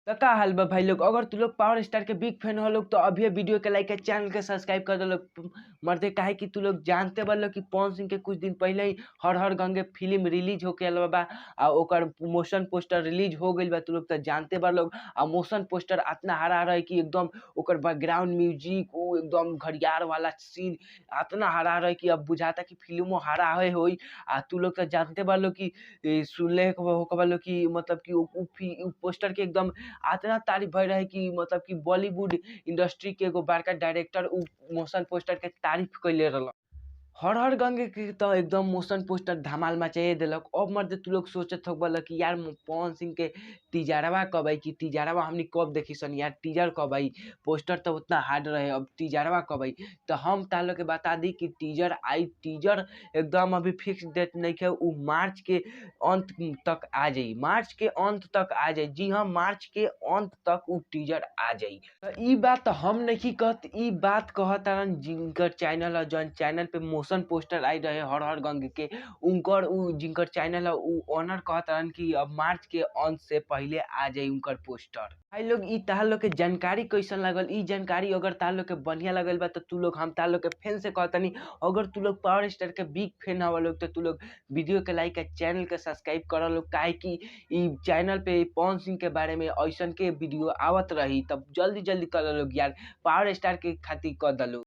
तो का हाल बा भाई लोग, अगर तू लोग पावर स्टार के बिग फैन हो लोग तो अभी वीडियो के लाइक चैनल के सब्सक्राइब कर दो लोग मरते, काहे कि तू लोग जानते बा लोग कि पवन सिंह के कुछ दिन पहले ही हर हर गंगे फिल्म रिलीज होके आयल बा आ ओकर मोशन पोस्टर रिलीज हो गइल बा। तू लोग तो जानते बा लोग आ मोशन पोस्टर इतना हरा रहे कि एकदम ओकर बैकग्राउंड म्यूजिक वो एकदम घड़ियाल वाला सीन इतना हरा रहे कि अब बुझाता कि फिल्मों हरा है होई। आ तू लोग तो जानते बा लोग कि सुनले हो बा लोग कि मतलब कि उ पोस्टर के एकदम इतना तारीफ भई रहे कि मतलब कि बॉलीवुड इंडस्ट्री के एगो बड़का डायरेक्टर उ मोशन पोस्टर के तारीफ कैले रहल। हर हर गंगे के तो एकदम मोशन पोस्टर धमाल मचाए देलक। अब मर्द तू लोग सोचत हो बोला कि यार पवन सिंह के टीजरवा कब आई, कि टीजरवा हमनी कब देखी सन यार, टीजर कब आई, पोस्टर तो उतना हार्ड रहे, अब टीजरवा कब आई। तो हम तालो के बता दी कि टीजर आई, टीजर एकदम अभी फिक्स डेट नहीं है, उ मार्च के अंत तक आ जाई, मार्च के अंत तक आ जाई। जी हाँ, मार्च के अंत तक उ टीजर आ जाई। तो ई बात हम नहीं कहत, ई बात कहतारन जिनकर चैनल है, जौन चैनल पे मोशन पोस्टर आई रहे हर हर गंगे के, उनकर उ जिनकर चैनल है उ ओनर कहतारन कि अब मार्च के अंत से पहले आ जाई उनकर पोस्टर। भाई लोग ई तार लोग के जानकारी कैसन लगल, ई जानकारी अगर तार लोग के बढ़िया लगल बा तो तू लोग हम तार लोग के फैन से कहतनी, अगर तू लोग पावर स्टार के बिग फैन हवा लोग तो तू लोग वीडियो के लाइक आ चैनल के सब्सक्राइब कर लोग, काहे कि ई चैनल पे पवन सिंह के बारे में ऐसन के वीडियो आवत रही। तब जल्दी जल्दी कर लोग यार, पावर स्टार के खातिर कर दलो।